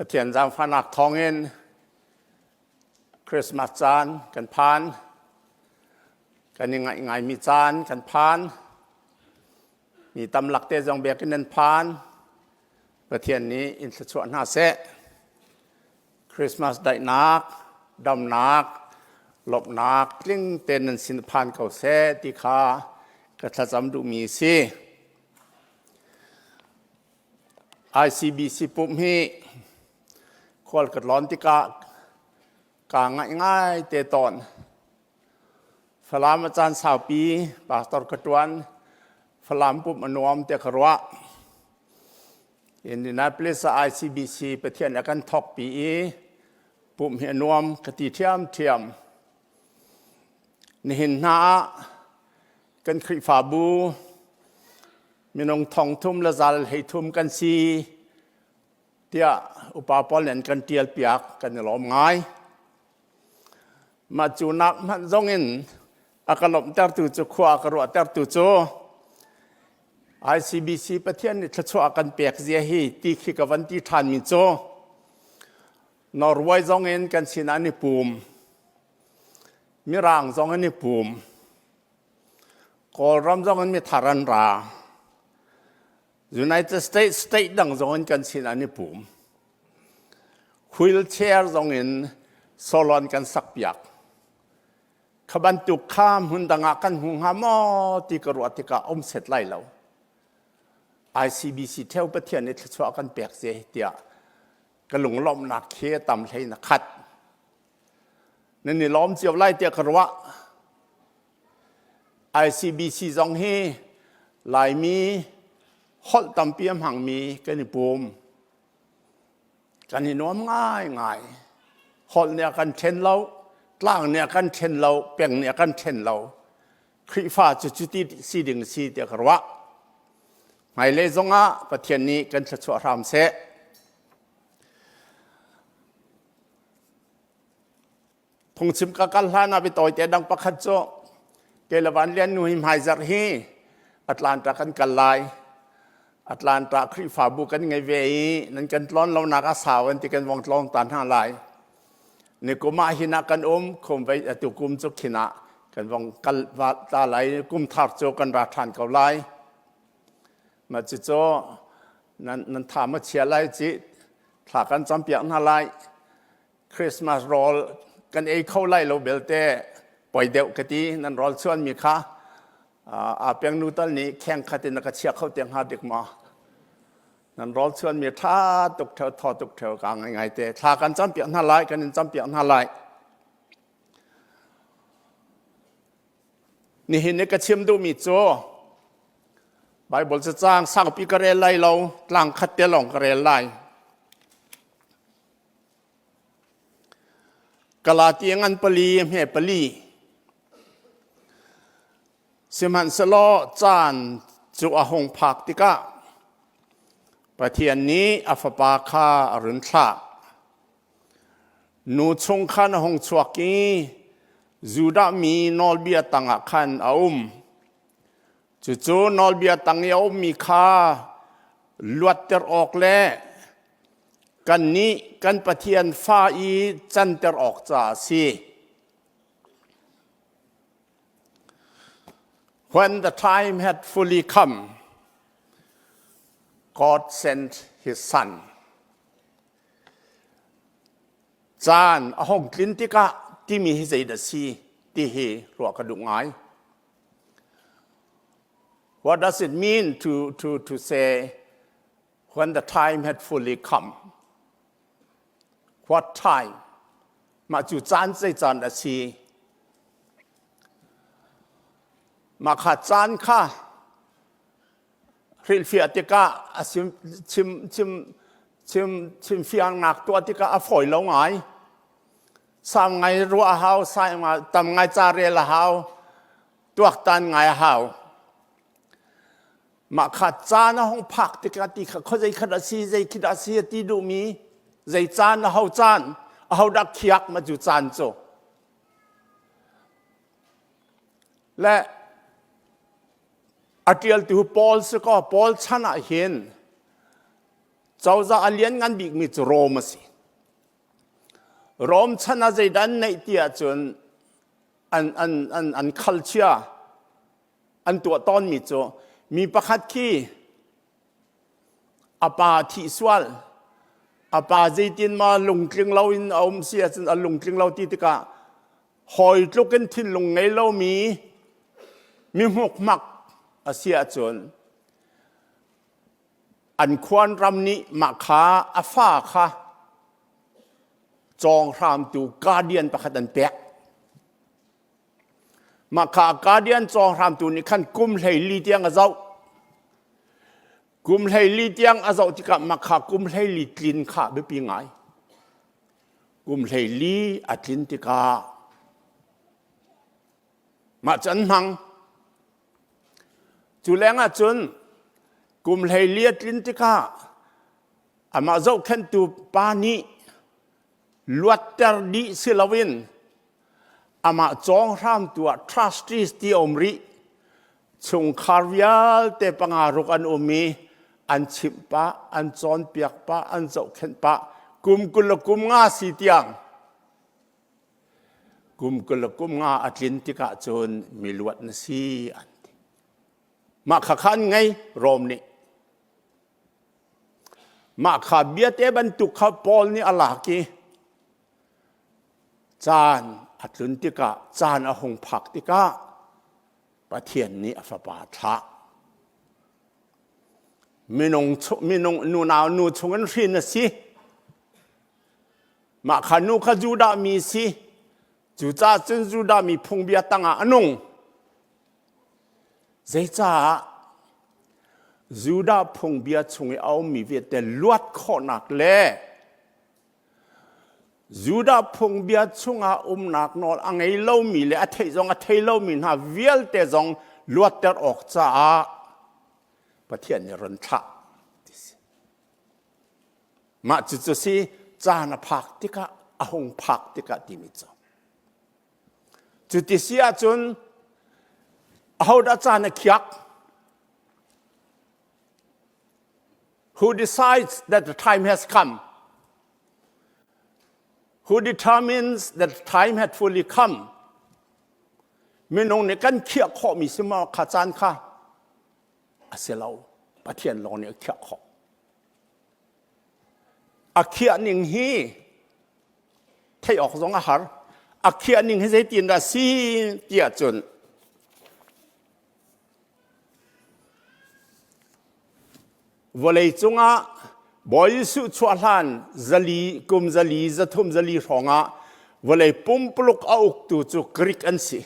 Pathian zaangfahnak thawngin Christmas caan kan phan. Kan i ngaih ngaimi caan kan phan. Mi tamlak te zong biakinn nan phan. Pathian nih in thluachuah hna seh. Christmas daihnak, damnak, lawmhnak tling tein nan sin phan ko seh ti kha ka thlacam duhmi a si. ICBC pumh hi khual ka tlawn tikah kaa ngaih ngai te tawn. Falam a caan saupi pastor ka ṭuan. Falam pumh a nuam tiah ka ruah. Indianapolis ah ICBC Pathian a kan thawkpi i pumh hi a nuam ka ti ṭhiamṭhiam. Nihin hna ah kan Khrihfabu minung thong thum le zal hlei thum kan si tiah upa pawl nih an kan ṭial piak kan i lawm ngai. Mah cu nak hmanh zong in a ka lawmhtertu cu khua a ka ruahtertu cu ICBC Pathian nih thluachuah a kan pek zia hi ti khi ka van ti ṭhanmi cu Norway zong in kan sinah an i pum. Mirang zong an i pum. Kawlram zong in mithar an ra. United States state dang zong in kan sin an i pum. Wheelchair zong in solon kan sak piak. Kha bantuk kha hmun dang ah kan hmu hnga maw ti ka ruah tikah um set lai lo. ICBC theo Pathian nih thluachuah kan pek ze tiah ka lunglawmhnak khi tam hlei na khat. Nan i lawm cio lai tiah ka ruah. ICBC zong hi Laimi holh tampi a hmangmi kan i pum. Kan i nuam ngaingai. Holh nih a kan ṭhen lo, tlang nih a kan ṭhen lo, peng nih a kan ṭhen lo. Khrihfa cu cuti si ding si tiah ka ruah. Hmailei zongah Pathian nih kan thluachuah hram seh. Phungchim ka kal hlan ah biatawi te dang pakhat cu kei le Van Lian nu hi hmaizarh hi Atlanta kan kal lai. Atlanta Khrihfabu kan ngei ve i nan kan tlawn lonak a sau an ti kan vong tlawng ta hna lai. Nikum ah hin ah kan um khum vei atu kum cu khin ah kan vong kal va ta lai kum thar cu kan ra ṭhan ko lai. Mah cucu nan nan tha ma chia lai ci thla kan campiak hna lai. Christmas rawl kan ei kho lai lo belte poi deuh ka ti nan rawl chuan mi kha a peng nu tal nih kheng khat in ka chia kho te hnga dik ma nan rawl chuan mi tha tuk theu tho tuk theu ka ngai ngai te thla kan cam piak hna lai kan in cam piak hna lai nihin ni ka chim duhmi cu Bible cacang saupi ka rel lai lo tlang khat te lawng ka rel lai Galati ngan pali hme pali. Sihmanhsehlaw caan cu a hung phak tikah Pathian nih a fapa kha a run thlah. Nu chung khan a hung chuak i Judah mi nawlbia tangah khan a um. Cucu nawlbia tang i a ummi kha luatter awk le Kannih kan Pathian fa i canter awk ca a si. When the time had fully come, God sent his son. Caan a hong tlin tikah timi hi zeidah si ti hi ruah ka duh ngai. What does it mean to say when the time had fully come. What time? Mah cu caan zei caan a si? Mah kha caan kha hrilhfiah tikah a chim chim chim chim chimfiangnak tuah tikah a fawi lo ngai. Sang ngai ruah a hau, sai ngai tam ngai ca rel a hau, tuaktan ngai a hau. Mah kha caan a hung phak tikah ti kha khuazei khat a si, zei khi dah a si a ti duhmi zei caan aho caan aho dah khiak ma cu caan cu. Le a ṭialtu Paul si kaw Paul chan ah hin. Cozah a lianngan bikmi cu Rom a si. Rom chan ah zeidah an neih ti ahcun an, an, an, an khalchia an tuah tawnmi cu mi pakhat khi a pa thih sual a pa zeitin ma lungtling lo in a um si ahcun a lungtling lo ti tikah hawi tluk in thinlung ngei lomi mi hmukmak a si ahcun an khuan ram nih mah kha a fa kha cawnghramtu guardian pakhat an pek. Mah kha guardian cawnghramtu nih khan kum 14 tiang a zoh. Kum 14 tiang a zoh tikah mah kha kum 14 tlin kha biapi ngai. Kum 14 a tlin tikah mah cu an hmang. Cu lengah cun kum 14 a tlin tikah amah zohkhenhtu pa nih luatter dih si loin amah cawnghramtu ah trustees ti a um rih. Chungkhar vialte panga ruk an um i an chimh pah, an cawnpiak pah, an zohkhenh pah. Kum 20 le kum nga si tiang kum 20 le kum nga a tlin tikah cun miluat na si an ti. Mah kha kha an ngei Rom nih. Mah kha biate bantuk kha Paul nih a lak i caan a tlun tikah, caan a hung phak tikah Pathian nih a fapa a thlah. Minung, minung nunau nu chungin hrin a si. Mah kha nu kha Judah mi si. Cucaah cun Judah mi phungbia tangah a nung. Zeicah Judah phungbia chung i a ummi vialte luat khawhnak le Judah phungbia chungah umnak nawl a ngei lomi le a theih zong a thei lomi hna vialte zong luatter awk caah Pathian nih run thlah ti si. Mah cucu si caan a phak tikah a hung phak tikah timi cu. Cuti si ahcun ahodah caan a khiak? Who decides that the time has come? Who determines that the time had fully come? Minung nih kan khiah khawhmi si maw kha caan kha? A si lo. Pathian lawng nih a khiah khawh. A khiah ning hi theih awk zong a har. A khiah ning hi zeitin dah si tiah cun vawlei cungah Bawi Jesuh chuah hlan zali kum zali zathum zali hrawngah vawlei pumpuluk a uktu cu Greek an si.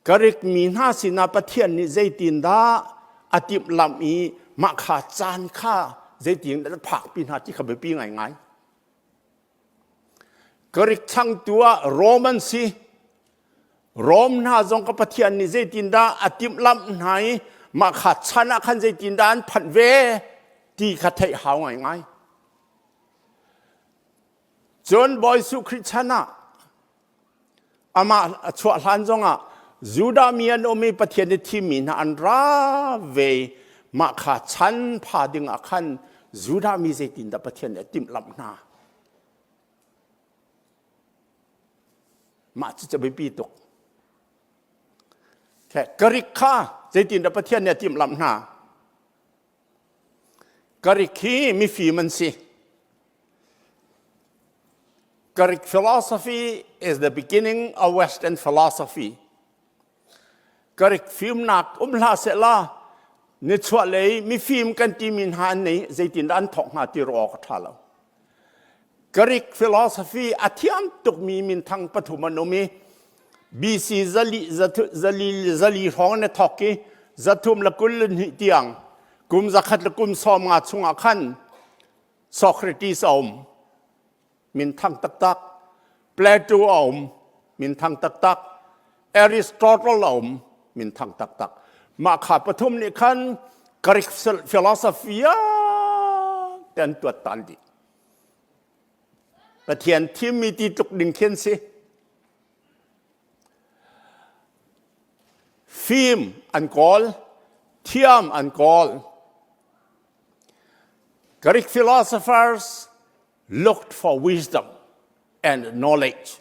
Greek mi hna sinah Pathian nih zeitindah a timhlamh i mah kha caan kha zeitin dah phakpi hna ti kha biapi ngaingai. Greek changtu ah Rom an si. Rom hna zong ka Pathian nih zeitindah a timhlamh hna i mah kha chan ah khan zeitindah an phanh ve ti kha theih hau ngaingai. Cun Bawi Jesuh Khrih chan ah Amah a chuah hlan zongah Judah mi an um i Pathian i thimmi hna an ra ve i mah kha chan pha ding ah khan Judah mi zeitindah Pathian nih a timhlamh hna. Mah cu ca biapi tuk. Karik kha zeitindah Pathian nih a timhlamh hna. Karik hi mifim an si. Greek philosophy is the beginning of Western philosophy. Greek fimnak um hlah sehla nichuah lei mifim kan timi hna an nei zeitindah an thawk hnga ti ruah awk a ṭha lo. Greek philosophy a thiam tukmi minthang pathum an um i BC zali zali zali hrawng in a thawk i 322 tiang kum 150 chungah khan Socrates a um minthang taktak Plato a um minthang taktak Aristotle a um minthang taktak mah kha pathum nih khan Greek philosophy ah te an tuat tan dih Pathian thimmi ti tluk ding khin si fim an kawl thiam an kawl. Greek philosophers looked for wisdom and knowledge.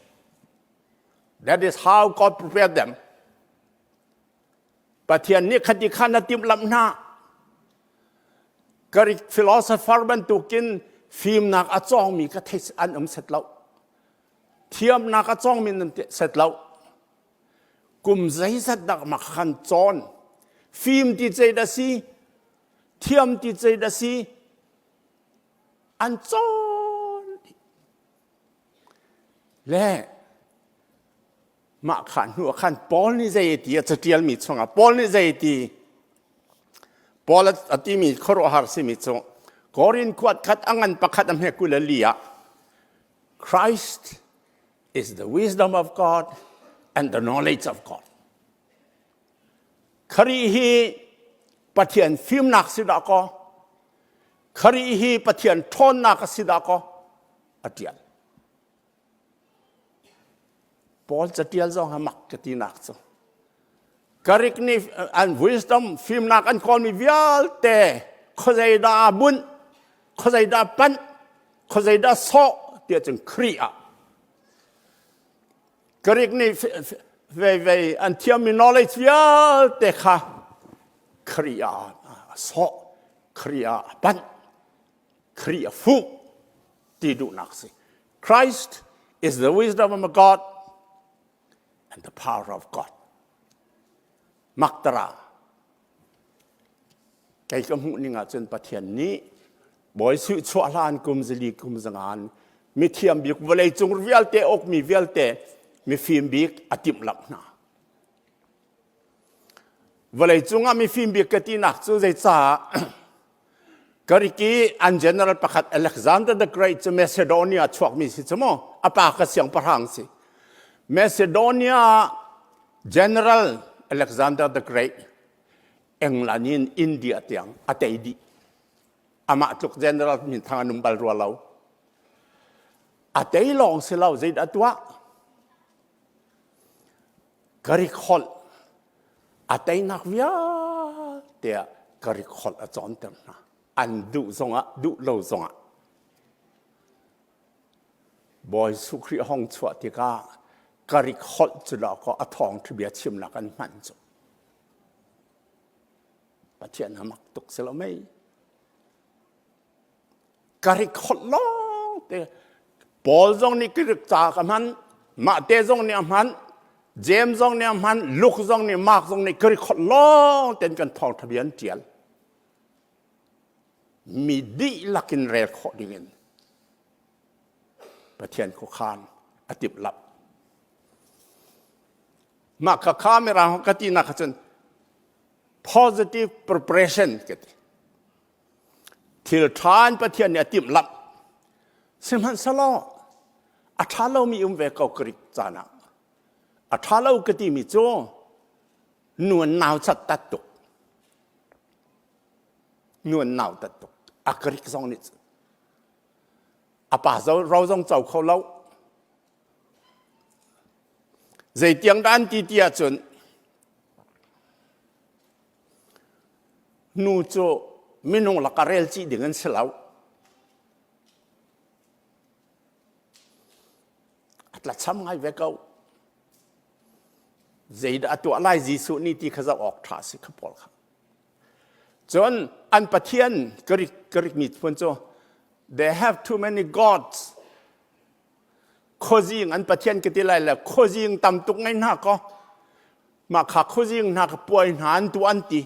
That is how God prepared them. Pathian nih khati khan a timhlamh hna. Greek philosopher bantukin fimnak a cawngmi ka thei an um set lo. Thiamnak a cawngmi an set lo. Kum zeizat dak mak khan cawn. Fim ti cei da si, thiam ti cei da si, an cawn le mah kha hnu ah khan Paul nih zei ti a catialmi chungah Paul nih zei ti Paul a timi khuaruahhar simi cu Korin khuat khat a ngan pakhat a hme 24 ah Christ is the wisdom of God and the knowledge of God. Khrih hi Pathian fimnak si dah kaw Khrih hi Pathian ṭhawnnak a si dah kaw a ṭial. Paul catial zong ha mak ka tinak cu. Greek nih an wisdom fimnak an kawlmi vialte khuazei dah bunh, khuazei dah panh, khuazei dah sawh tiah cun Khrih ah. Greek nih vei vei an thiammi knowledge vialte kha Khrih ah a sawh, Khrih ah a panh, Khrih a fuh ti duhnak si. Christ is the wisdom of God and the power of God. Maktara kei ka hmuh ning ahcun Pathian nih Bawi Suh chuah hlan kum zali kum zangan mithiam bik vawlei cung vialte awkmi vialte mifim bik a timhlamh hna. Vawlei cungah mifim bik ka tinak cu zeicah Kariki an general pakhat Alexander the Great cu Macedonia chuakmi si cu mu a pa ka siangpahrang si. Macedonia general Alexander the Great England in India tiang a tei dih. Amah tluk general minthang an um bal rua lo. A tei lawng si lo zeidah tuah? Greek holh a teinak vialte ah Greek holh a cawnter hna. An duh zongah duh lo zongah. Bawi Jesuh Khrih hong chuah tikah Greek holh cu dawkaw a thawngṭha bia chimnak an hman cu. Pathian a mak tuk si lo mei. Greek holh lawng te Paul zong nih Greek ca ka hman, Mate zong nih a hman, James zong nih a hman, Luke zong nih, Mark zong nih Greek holh lawng ten kan thawngṭha bia an ṭial. Mi dihlak in rel khawh dingin Pathian khuakhan a timhlamh. Mah kha kha mirang ka ti nak cun positive preparation ka ti. Thil ṭha in Pathian nih a timhlamh. Sihmanhsehlaw a ṭha lomi um ve ko Greek caan ah. A ṭha lo ka timi cu nu an nau cat tat tuk. Nu an nau tat tuk. A Greek zong nih cun. A pa ro zong co kho lo. Zeitiang dah an ti ti ahcun Nu cu minung lakah rel chih ding an si lo. A tlacham ngai ve ko. Zeidah a tuah lai Jesuh nih ti kha zoh awk ṭha si kha pawl kha. Cun an Pathian Greek Greek miphun cu they have too many gods. Khuazing an Pathian ka ti lai le khuazing tam tuk ngei hna kaw mah kha khuazing hna ka puai hna an tu an ti.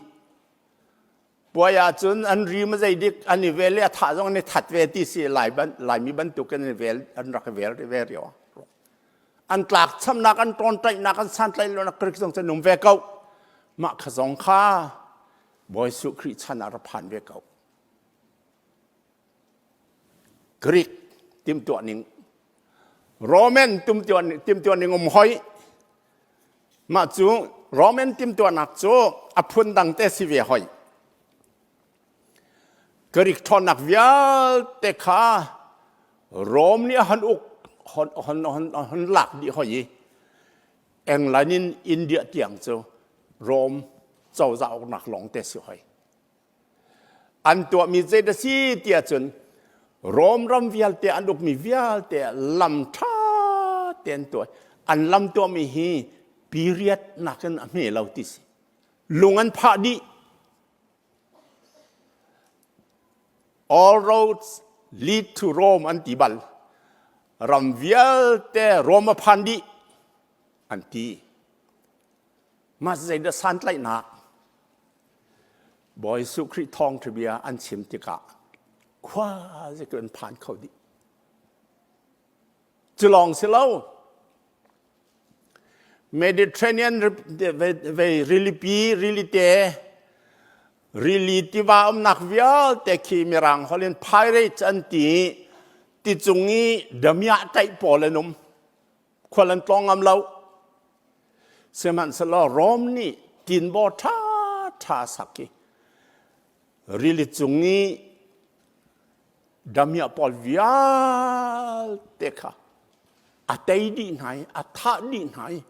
Puai ahcun an rim a zeidik an i vel i a thah zong an i that ve ti si Lai ban, Laimi bantuk in an i vel an rak i vel ve rio. An tlak chamnak an ṭawnṭaihnak an santlaih lonak Greek zong cu an um ve ko. Mah kha zong kha Bawi Jesuh Khrih chan ah ra phan ve ko. Greek timhtuah ning Roman timhtuah ning um hoi mah cu Roman timhtuahnak cu a phun dang te si ve hoi Greek ṭhawnnak vialte kha Rome nih a hon uk hon hon hon hon lak dih hoi i England in India tiang cu Rome cozah uknak lawng te si hoi. An tuahmi zei dah si tiah cun Rom ram vialte an ukmi vialte lam ṭha te an tuah. An lam tuahmi hi period nakin a hme lo ti si. Lung an phah dih. All roads lead to Rome an ti bal. Ram vialte Rome a phan dih an ti. Mah zeidah santlaihnak? Bawi Jesuh Khrih thawngṭha bia an chim tikah khua zeitluk an phan kho dih. Cu lawng si lo. Mediterranean rilipi rilite rili tiva umnak vialte khi mirang holh in pirates an ti ti cung i damiah taih pawl an um khual an tlawng ngam lo sihmanhsehlaw Rom nih tinbaw ṭha ṭha sak i rili cung i damiah pawl vialte kha a tei dih hna i a thah dih hna i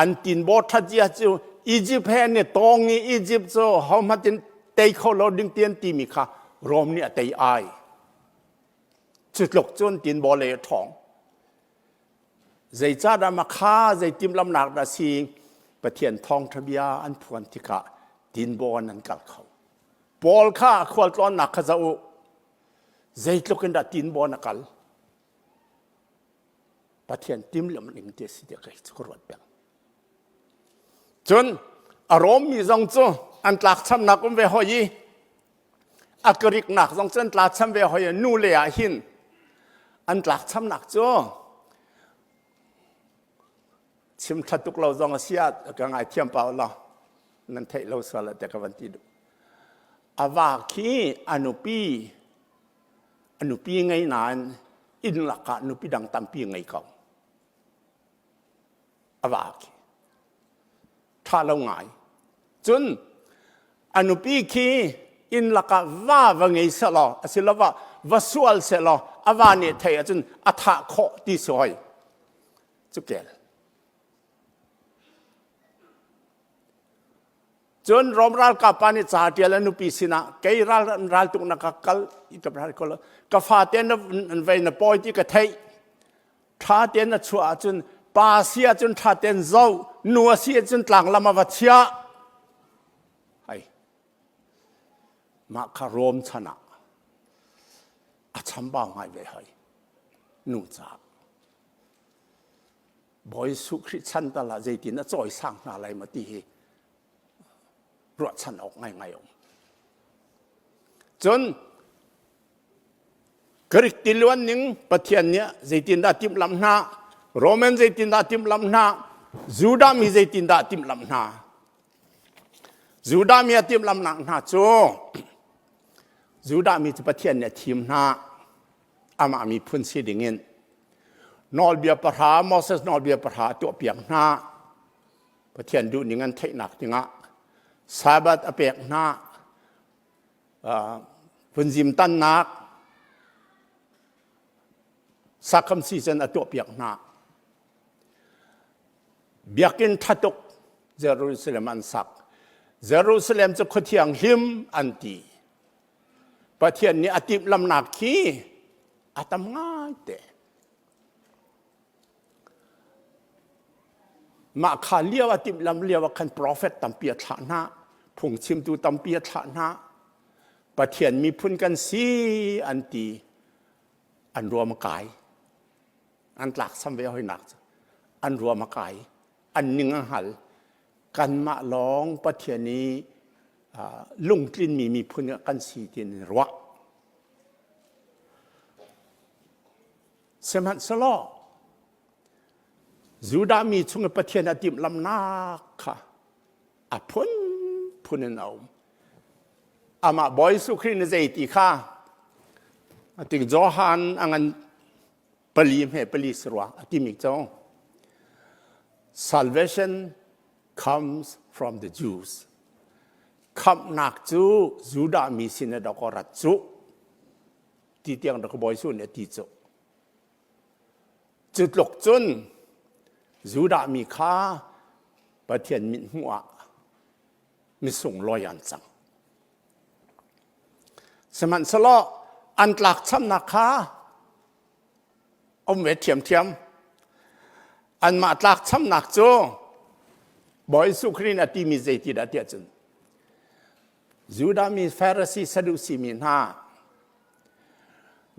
an tinbaw ṭhat zia cu Egypt he an i tawng i Egypt cu hohmanh in tei kho lo ding ti an timi kha Rom nih a tei ai. Cu tluk cun tinbaw lei a ṭhawng. Zeicahdah ma kha zei timhlamnak dah si Pathian thawngṭha bia an phuan tikah tinbaw in an kal kho. Paul kha a khualtlawnnak kha zoh u. Zeitluk in dah tinbaw na kal? Pathian timhlamh ning ti a si tiah kei cu ka ruat peng. Cun a Rom mi zong cu an tlakchamnak um ve hoi i a Greek-nak zong cu an tlakcham ve hoi i nu le ah hin an tlakchamnak cu chim ṭha tuk lo zong a si ah ka ngaithiam pah law nan theih lo sual ah tiah ka van ti duh. A va khi a nupi a nupi ngei nain inn lakah nupi dang tampi ngei ko. A va khi ṭha lo ngai. Cun a nupi khi inn lakah va va ngei sehlaw asiloah va sual sehlaw a va nih thei ahcun a thah khawh ti si hoi. Cu kel. Cun Rom ralkap pa nih ca ṭial a nupi sinah kei ral raltuknak ka kal ka ka fate na vei na pawi ti ka theih ṭha tein na chuah ahcun pa si ahcun ṭha tein zoh nu a si ahcun tlanglam a va chiah hai mah kha Rom chan ah a chambau ngai ve hoi nu caah Bawi Jesuh Khrih chan tal ah zeitin a cawisang hna lai maw ti hi ruahchan awk ngaingai um. Cun Greek tiluan ning Pathian nih zeitindah timhlamh hna, Roman zeitindah timhlamh hna, Judah mi zeitindah timhlamh hna. Judah mi a timhlamhnak hna cu Judah mi cu Pathian nih a thim hna. Amah miphun si dingin nawlbia pahra Moses nawlbia pahra a tuahpiak hna. Pathian duhning an theihnak dingah Sabbath a pek hna. Phunzim tannak circumcision a tuahpiak hna. Biakinn ṭha tuk Jerusalem an sak. Jerusalem cu khua thianghlim an ti. Pathian nih a timhlamnak khi a tam ngaite. Mah kha lio a timhlam lio ah khan profet tampi a thlah hna, phungchimtu tampi a thlah hna. Pathian miphun kan si an ti, an ruam a kai. An tlak sam ve hoinak cu. An ruam a kai, an ning a hngal. Kanmah lawng Pathian i lungtlinmi miphun kan si ti in ruah. Sihmanhsehlaw Judah mi chung i Pathian a timhlamnak kha a phunphun in a um. Amah Bawi Jesuh Khrih nih zei ti kha a ti Johan a ngan pali hme pali si rua a timi cu salvation comes from the Jews. Khamhnak cu Judah mi sin a dok rat cu ti tiang rak Bawi Jesuh nih a ti cu. Cu tluk cun Judah mi kha Pathian mit hmuh ah misunglawi an cang. Sihmanhsehlaw an tlakchamnak kha um ve ṭhiamṭhiam. Anmah tlakchamnak cu Bawi Jesuh Khrih nih a timi zeiti dah tiah cun Judah mi Pharisee Sadusi mi hna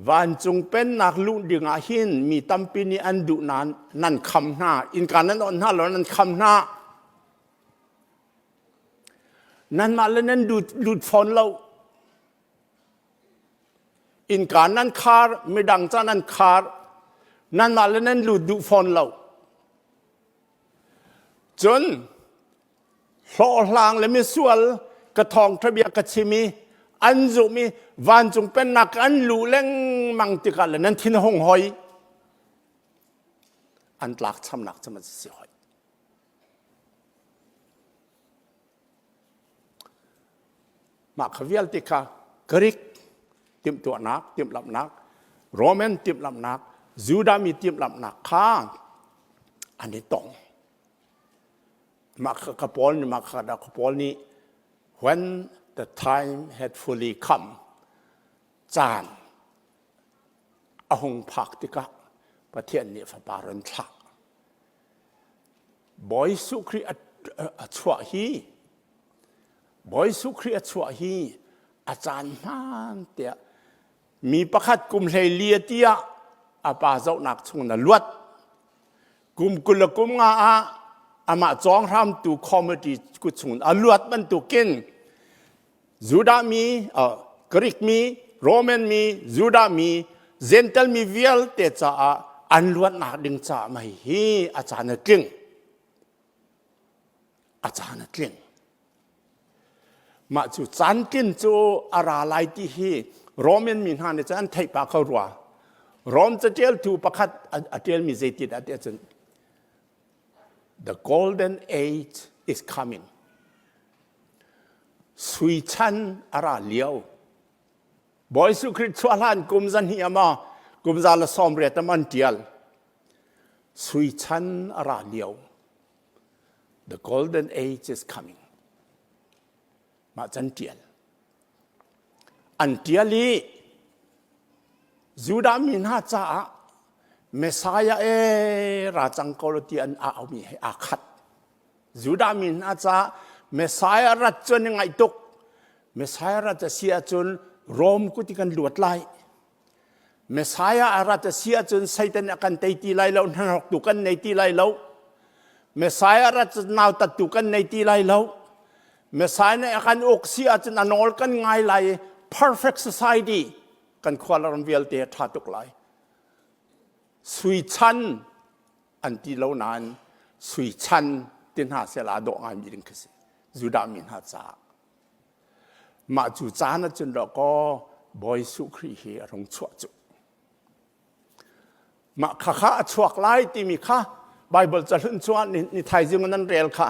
vancung pennak luh ding ah hin mi tampi nih an duh nain nan kham hna innka nan awnh hna lo nan kham hna nanmah le nan lut, lut fawn lo innka nan khar midang ca nan khar nanmah le nan lut duh fawn lo cun hlawhhlang le misual ka thawngṭha bia ka chim i an zumh i vancung pennak an luh lengmang tikah le nan thin a hung hoi an tlakchamnak cu man si hoi Mah kha vialte kha Greek timhtuahnak, timhlamhnak, Roman timhlamhnak, Judah mi timhlamhnak kha an i tong. Mah kha ka Paul nih mah kha dah ka Paul nih when the time had fully come caan a hung phak tikah Pathian nih fapa run thlah. Bawi Jesuh Khrih a chuah hi Bawi Jesuh Khrih a chuah hi a caan hmaan tiah mi pakhat kum 14 a ti ah a pa zohnak chung na luat kum 20 le kum nga ah amah cawnghramtu committee kut chung a luat bantukin Judah mi, Greek mi, Roman mi, Judah mi, Gentle mi vialte caah an luatnak ding caah mei hi a caan a tling. A caan a tling. Mah cu caan tlin cu a ra lai ti hi Roman mi hna nih cun an theih pah ko rua. Rom caṭialtu pakhat a ṭialmi zeitin ah tiah cun The golden age is coming. Sui chan a ra lio. Bawi Jesuh Khrih chuah hlan kum za hnih ama kum za le 80 am an tial. Sui chan a ra lio. The golden age is coming. Mah can tial. An tial i Judah mi hna caah Messiah e ra cang ko lo ti an aumi he aa khat. Judah mi hna caah Messiah rat cu an i ngaih tuk. Messiah rat a si ahcun Rom kut i kan luat lai. Messiah a rat a si ahcun Satan a kan tei ti lai lo, hnahnawktu kan nei ti lai lo. Messiah rat cun nautattu kan nei ti lai lo. Messiah nih a kan uk si ahcun a nawl kan ngai lai i perfect society kan khua le ram vialte a ṭha tuk lai. Sui chan an ti lo nain sui chan ti hna seh aa dawh ngaimi ding khi si. Judah mi hna caah. Mah cu caan ahcun dawkaw Bawi Jesuh Khrih hi a rung chuah cu. Mah khakha a chuak lai timi kha Baibal cahlun chungah ni thaizing nan rel kha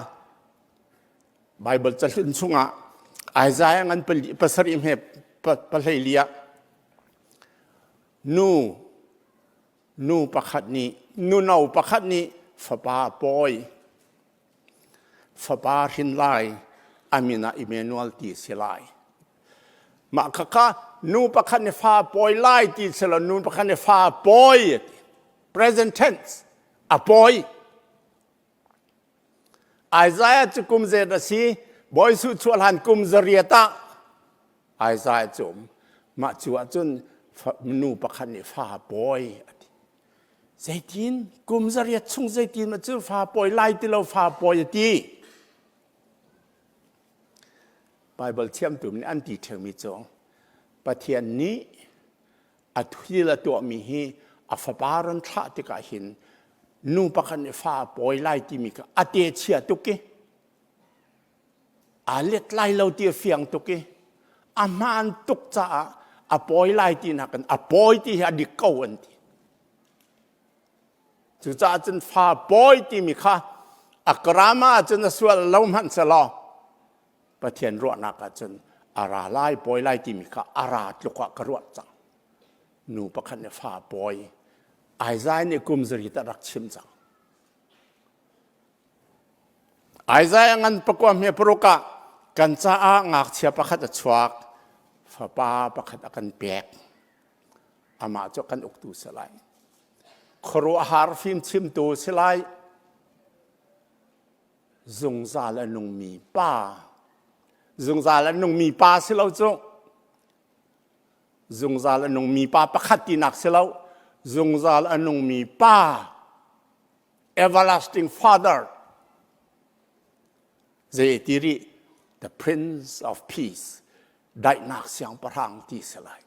Baibal cahlun chungah Isaiah ngan pali pasarih hme pahlei li ah nu nu pakhat nih nu no pakhat nih fapa pawi Fapa hrin lai, a min ah Emmanuel ti a si lai. Mah khakha nu pakhat nih fa pawi lai ti si lo, nu pakhat nih fa pawi a ti. Present tense, a pawi. Isaiah cu kum zet a si, Bawi Jesuh chuah hlan kum zariat ah Isaiah cu um. Mah cu ahcun nu pakhat nih fa pawi a ti. Zeitin kum zariat chung zeitin ma cu fa pawi lai ti lo fa pawi a ti. Bible thiamtu nih an ti ṭheumi cu Pathian nih a thil a tuahmi hi a fapa ran thlah tikah hin nu pakhat nih fa a pawi lai timi kha a te chia tuk i aa let lai lo ti a fiang tuk i a hmaan tuk caah a pawi lai ti nakin a pawi ti hi a dik ko an ti. Cucaah cun fa pawi timi kha a karama ahcun a sual lo hmanh selaw Pathian ruahnak ahcun a ra lai pawi lai timi kha a ra tluk ah ka ruah cang. Nu pakhat nih fa pawi Isaiah nih kum zari ta rak chim cang. Isaiah ngan pakua hme paruk ah kan caah ngakchia pakhat a chuak. Fapa pakhat a kan pek. Amah cu kan uktu si lai. Khuaruahhar fimchimtu si lai. Zungzal a nungmi pa. Zungzal a nungmi pa si lo cu. Zungzal a nungmi pa pakhat tinak si lo. Zungzal a nungmi pa. Everlasting Father. Zei ti rih? The Prince of Peace. Daihnak siangpahrang ti si lai.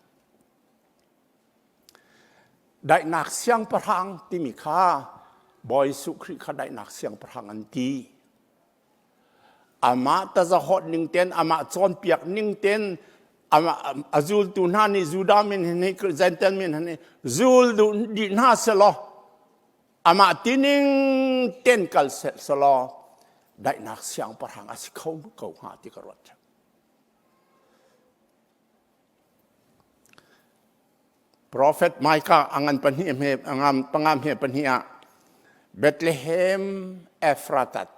Daihnak siangpahrang timi kha Bawi Jesuh Khrih kha daihnak siangpahrang an ti. Amah tazahawt ning ten, amah cawnpiak ning ten, amah a zultu hna nih Judah min hi Gentile min hi zul duh dih hna selaw amah tining ten kal selaw daihnak siangpahrang a si kho ko hnga ti ka ruat. Profet Micah a ngan pahnih hme a ngam panga hme pahnih ah Bethlehem Ephratat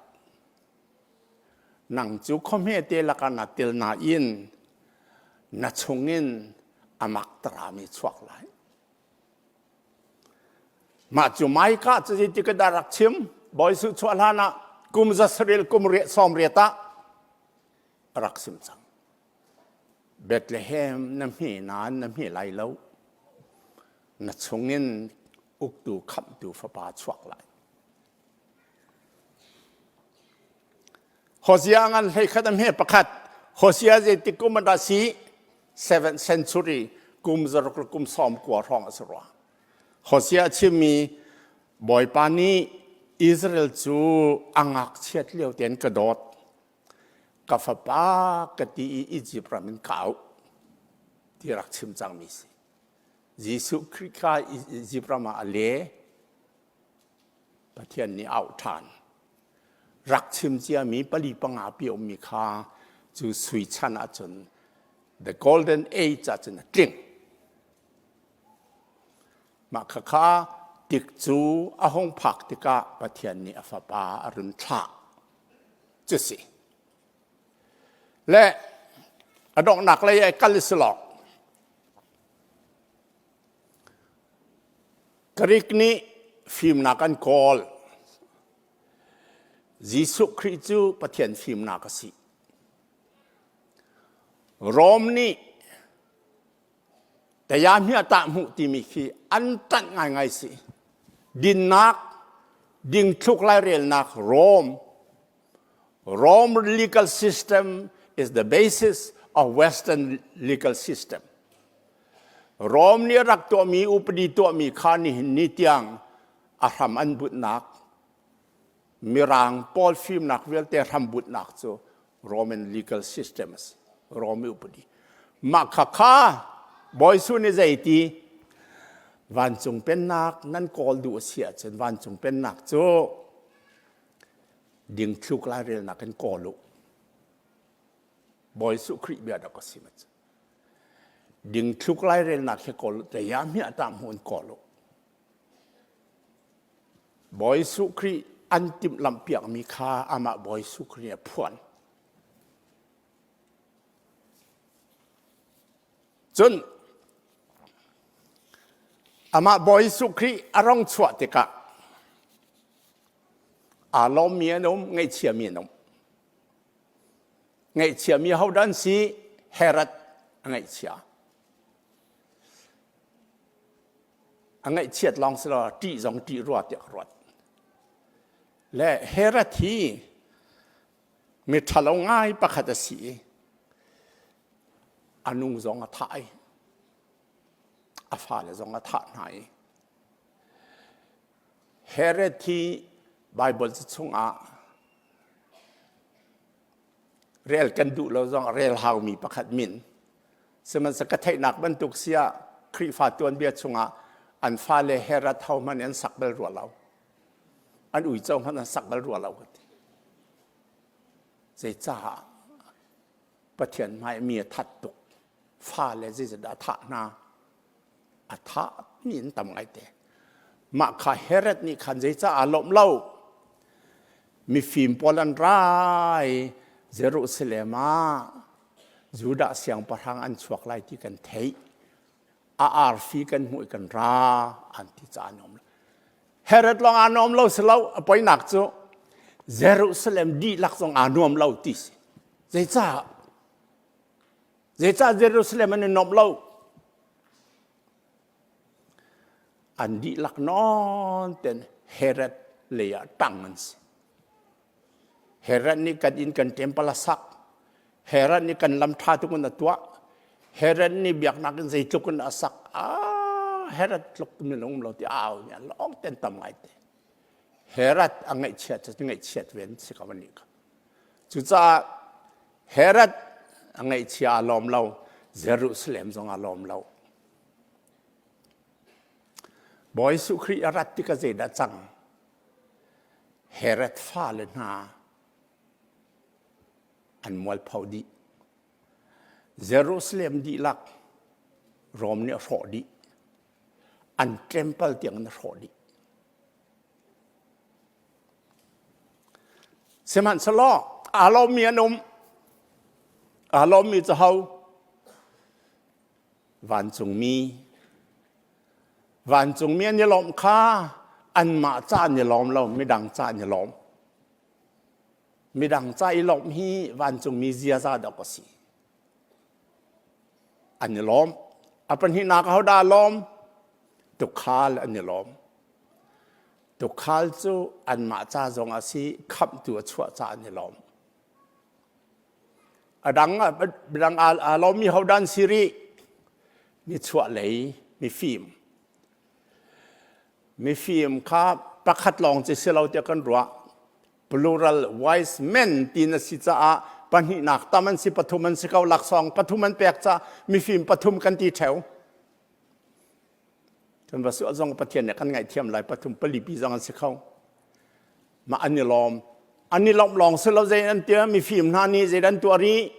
nang cu khuahme te lakah na tel nain na chungin amak tarami chuak lai. Mah cu Micah cu zeitik ka dah rak chim? Bawi Jesuh chuah hlan ah kum za saril kum riat sawm riat ah a rak sim cang. Bethlehem na hme nain na hme lai lo. Na chungin uktu khamhtu fapa chuak lai. Hosea ngan hlei khat a hme pakhat. Hosea zeitik kum an dah si? 7th century kum zaruk le kum sawm kua hrawng a si rua. Hosea chimmi Bawipa nih Israel cu a ngakchiat lio tein ka dawt. Ka fapa ka ti i Izipt ram in ka auh ti rak chim cangmi si. Jesuh Khrih kha Izipt ram ah a le. Pathian nih auh ṭhan. Rak chim ciami pali panga pi ummi kha cu sui chan ahcun the golden age ahcun a tling. Mah khakha tik cu a hung phak tikah Pathian nih a fapa a run thlah. Cu si. Le a donghnak lei ai kal si lawng. Greek nih fimnak an kawl. Jesuh Khrih cu Pathian fimnak a si. Rom nih Taya hmiah tah hmuh timi khi an ṭanh ngaingai si. Dinnak, dingthluk lairelnak Rome. Rome legal system is the basis of Western legal system. Rome nih rak tuahmi upadi tuahmi kha nihin ni tiang a hram an bunhnak Mirang pawl fimnak vialte hram bunhnak cu Roman legal system a si Rome upadi mah kha kha Bawi Jesuh nih zeiti vancung pennak nan kawl duh a si ahcun vancung pennak cu dingthluk lairelnak in kawl u Bawi Jesuh Khrih bia dak a si ma cu dingthluk lairelnak hi kawl u teiya hmiah ta hmu in kawl u Bawi Jesuh Khrih an timhlamhpiakmi kha amah Bawi Jesuh Khrih nih a phuan. Cun amah Bawi Jesuh Khrih a rong chuah tikah aa lawmmi an um, ngaihchiami an um. Ngaihchiami hodah an si? Herod a ngaihchia. A ngaihchiat lawng si lo ṭih zong ṭih rua tiah ka ruat. Le Herod hi mi ṭhalo ngai pakhat a si i a nu zong a thah i a fale zong a thah hna i Herod hi Baibal ca chungah rel kan duh lo zong rel haumi pakhat min Sihmanhsehlaw ka theihnak bantuk si ah Khrihfa tuanbia chungah an fale Herod ho hmanh an sak bal rua lo. An uico hmanh an sak bal rua lo ka ti. Zeicaah Pathian hmai mi a that tuk. Fale zeizat a thah hna. A thah mi an tam ngaite. Mah kha Herod nih khan zeicah aa lawmh lo? Mifim pawl an rai Jerusalem ah. Judah siangpahrang an chuak lai ti kan theih. A arfi kan hmuh i kan ra an ti ca an um lo. Herod lawng aa nuam lo si lo, a poinak cu Jerusalem dihlak zong aa nuam lo ti si. Zeicah? Zeicah Jerusalem an i nuamh lo? An dihlak nawn ten Herod lei ah ṭang an si. Herod nih kan inn kan temple a sak. Herod nih kan lam ṭha tuk in a tuah. Herod nih biaknak in zeitluk in a sak. Ah, Herod tluk minung um lo ti au ni an lawng ten tam ngai te. Herod a ngaihchiat cu ngaihchiat ven si ko ani ka. Cucaah Herod a ngaihchia a lawm lo. Jerusalem zong a lawm lo. Bawi Jesuh Khrih a rat tikah zeidah cang? Herod fale hna an mualpho dih. Jerusalem dihlak Rom nih a hrawh dih. An temple tiang in a hrawh dih. Sihmanhsehlaw aa lawmmi an um. Aa lawmmi cu ho? Vancungmi Vancungmi an i lawmh kha anmah ca an i lawm lo, midang ca an i lawm. Midang ca i lawmh hi vancungmi ziaza dawk a si. An i lawm. A pahnihnak ahodah a lawm? Tukhal an i lawm. Tukhal cu anmah ca zong a si, khamhtu a chuah ca an i lawm. A dang dang aa lawmmi hodah an si rih? Nichuah lei mifim. Mifim kha pakhat lawng ci si lo tiah kan ruah. Plural wise men ti na si caah pahnihnak tam an si pathum an si ko laksawng pathum an pek caah mifim pathum kan ti theo. Kan va sual zong Pathian nih kan ngaihthiam lai pathum palipi zong an si kho. Mah an i lawm. An i lawmh lawng si lo zei an tia mifim hna nih zei an tuah rih.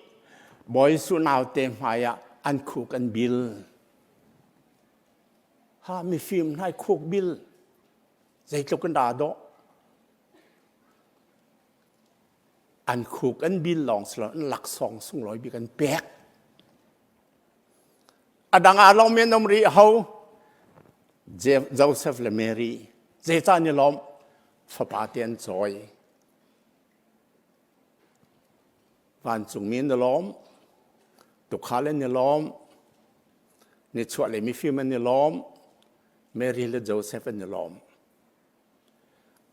Bawi Jesuh naute hmai ah an khuk an bil. Ha mifim hna khuk bil. Zeitluk in dah dawh. An khuk an bil lawng si lo an laksawng sunglawi bik an pek. A dang ah lawm an um rih ho Joseph le Mary zeicah ni lawm fapa te an cawi vancungmi an i lawm tukhal an i lawm nichuah le mifim an i lawm Mary le Joseph an i lawm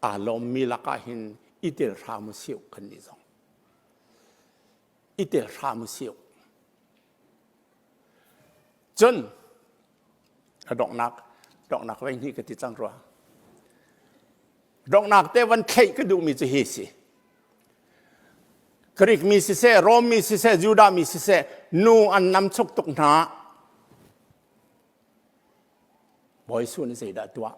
aa lawmmi lakah hin i tel hram u sih kan nih zong i tel hram u sih Cun a donghnak donghnak vei hnih ka ti cang rua. Donghnak te van thlaih ka duhmi cu hi si. Greek mi siseh, Rom mi siseh, Judah mi siseh, nu an nam chuk tuk hna. Bawi Jesuh nih zeidah tuah?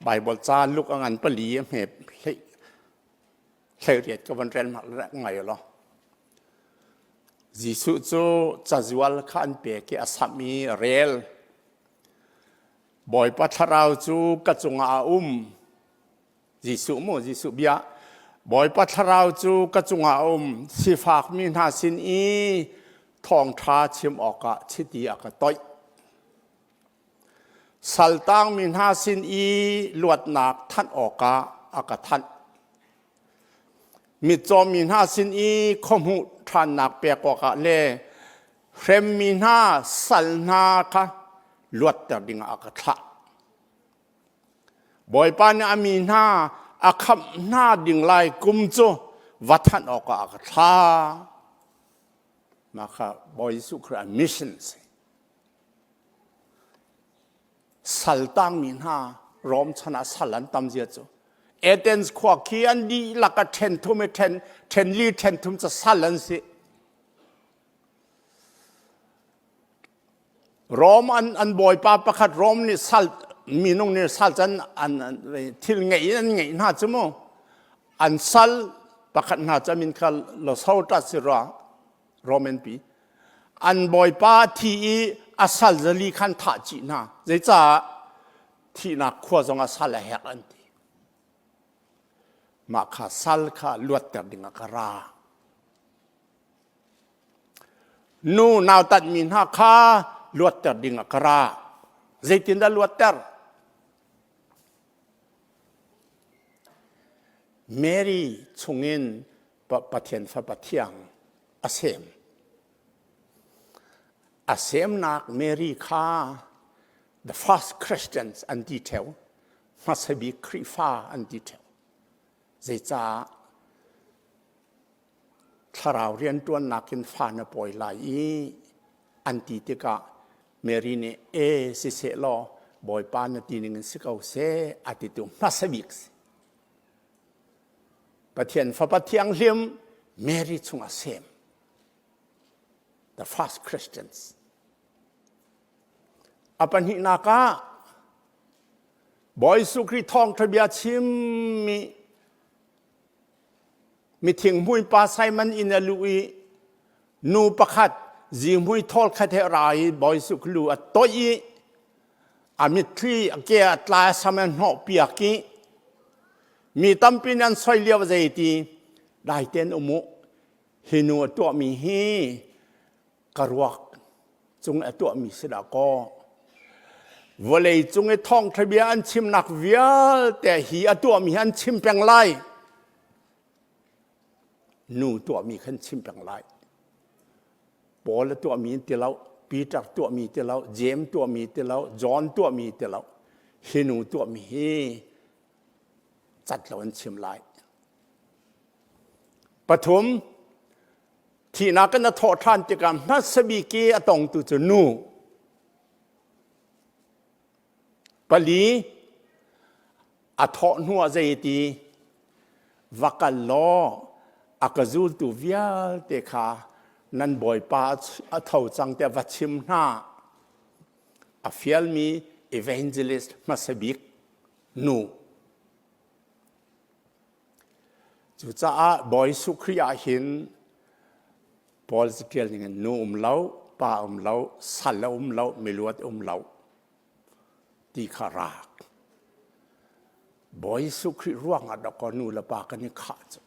Baibal ca luk a ngan pali a hme hlei hleiriat ka van rel ngai lo. Jesuh cu cazual kha an pek i a samh i a rel. Bawipa thlarau cu ka cungah a um. Jesuh mu Jesuh bia Bawipa thlarau cu ka cungah a um sifakmi hna sin i thawngṭha chim awkah chiti a ka toih. Saltangmi hna sin i luatnak thanh awkah a ka thanh. Mitcawmi hna sin i khuahmuh ṭhannak pek awkah le hremmi hna sal hna kha luatter dingah a ka thlah. Bawipa nih a mi hna a khamh hna ding lai kum cu va thanh awkah a ka thlah. Mah kha Bawi Jesuh Khrih a mission a si. Sal tangmi hna Rom chan ah sal an tam zia cu Athens khua khi an dihlak a ṭhen thum i ṭhen ṭhen li ṭhen thum cu sal an si. Rom an an bawipa pakhat Rom nih sal minung nih sal can an thil ngeih in an ngeih hna cu mu an sal pakhat hna cu min kha Losota si rua Roman pi an bawipa thi i a sal zali khan thah chih hna zeicah? Thihnak khua zongah sal a herh an ti. Mah kha sal kha luatter dingah ka ra. Nu nautatmi hna kha luatter dingah ka ra. Zeitindah luatter? Mary chungin Pathian Fapa Thiang a sem. A semnak Mary kha the first Christians an ti theo. Hmasa bik Khrihfa an ti theo. Zeicah thlarau rianṭuannak in fa na pawi lai i an ti tikah Mary nih e siseh law Bawipa na ti ning in si ko seh a titu hmasa bik si. Pathian Fapa Thianghlim Mary chungah sem. The first Christians. A pahnihnak ah Bawi Jesuh Khrih thawngṭha bia chimmi mithing hmuipa Simon inn a luh i nu pakhat zihmui thawl khat he ra i Bawi Jesuh lu a toih i a mitthli a ke a tla a sam a hnawh piak i mi tampi nih an soi lio zei ti dai ten um u hi nu a tuahmi hi ka ruak cung a tuahmi si dah kaw vawlei cung i thawngṭha bia an chimnak vialte hi a tuahmi hi an chim peng lai nu tuahmi khan chim peng lai Paul a tuahmi in ti lo Peter tuahmi ti lo James tuahmi ti lo John tuahmi ti lo hi nu tuahmi hi cat lo an chim lai pathum thihnak in a thawh ṭhan tikah hmasa bik i a tongtu cu nu pali a thawh hnu ah zei ti va kal law a ka zultu vialte kha nan bawipa a tho cang tiah va chim hna a fialmi evangelist hmasa bik nu Cucaah Bawi Jesuh Khrih ah hin Paul catial ning in nu um lo, pa um lo, sal a um lo, miluat um lo ti kha rak. Bawi Jesuh Khrih ruang ah dawkaw nu le pa kan i khah cu.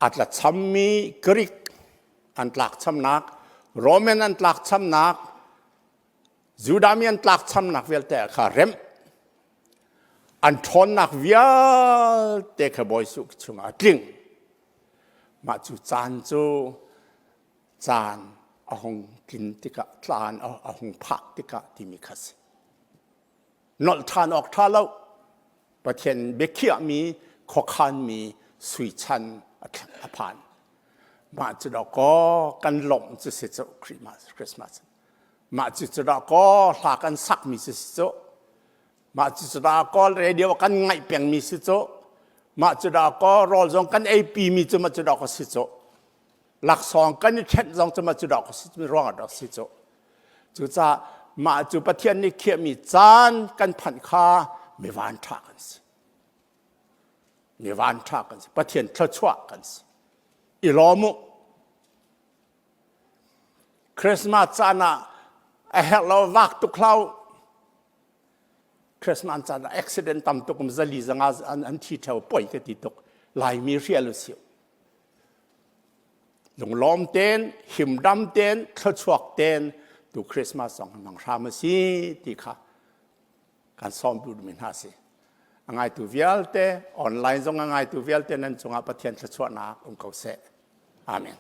A tlachammi Greek an tlakchamnak, Roman an tlakchamnak, Judah mi an tlakchamnak vialte kha remh an ṭhawnnak vialte kha Bawi Jesuh chungah a tling. Mah cu caan cu caan a hung tlin tikah tlaan a hung phak tikah timi kha si. Nolh ṭhan awk ṭha lo. Pathian biakhiahmi khuakhanmi sui chan a phan. Mah cu dawkaw kan lawmh cu si cu Christmas. Christmas. Mah cu cu dawkaw hla kan sakmi cu si cu. Mah cu cu dawkaw radio kan ngaih pengmi si cu. Mah cu dawkaw rawl zong kan eipi mi cu mah cu dawkaw si cu. Laksawng kan i ṭhenh zong cu mah cu dawkaw si ruang ah dawk si cu. Cucaah mah cu Pathian nih khiahmi caan kan phanh kha mi van ṭha kan si. Mi van ṭha kan si. Pathian thluachuah kan si. I lawm u. Christmas caan ah a herh lo vak tuk hlah u. Christmas caan ah accident tam tuk um zali zanga an, an thi theo poi ka ti tuk. Laimi hrial u sih. Lunglawm tein, himdam tein, thluachuak tein tu Christmas zong hmang hram a si ti kha kan sawm duhmi hna si. A ngaitu vialte, online zong a ngaitu vialte nan cungah Pathian thluachuahnak um ko seh. Amen.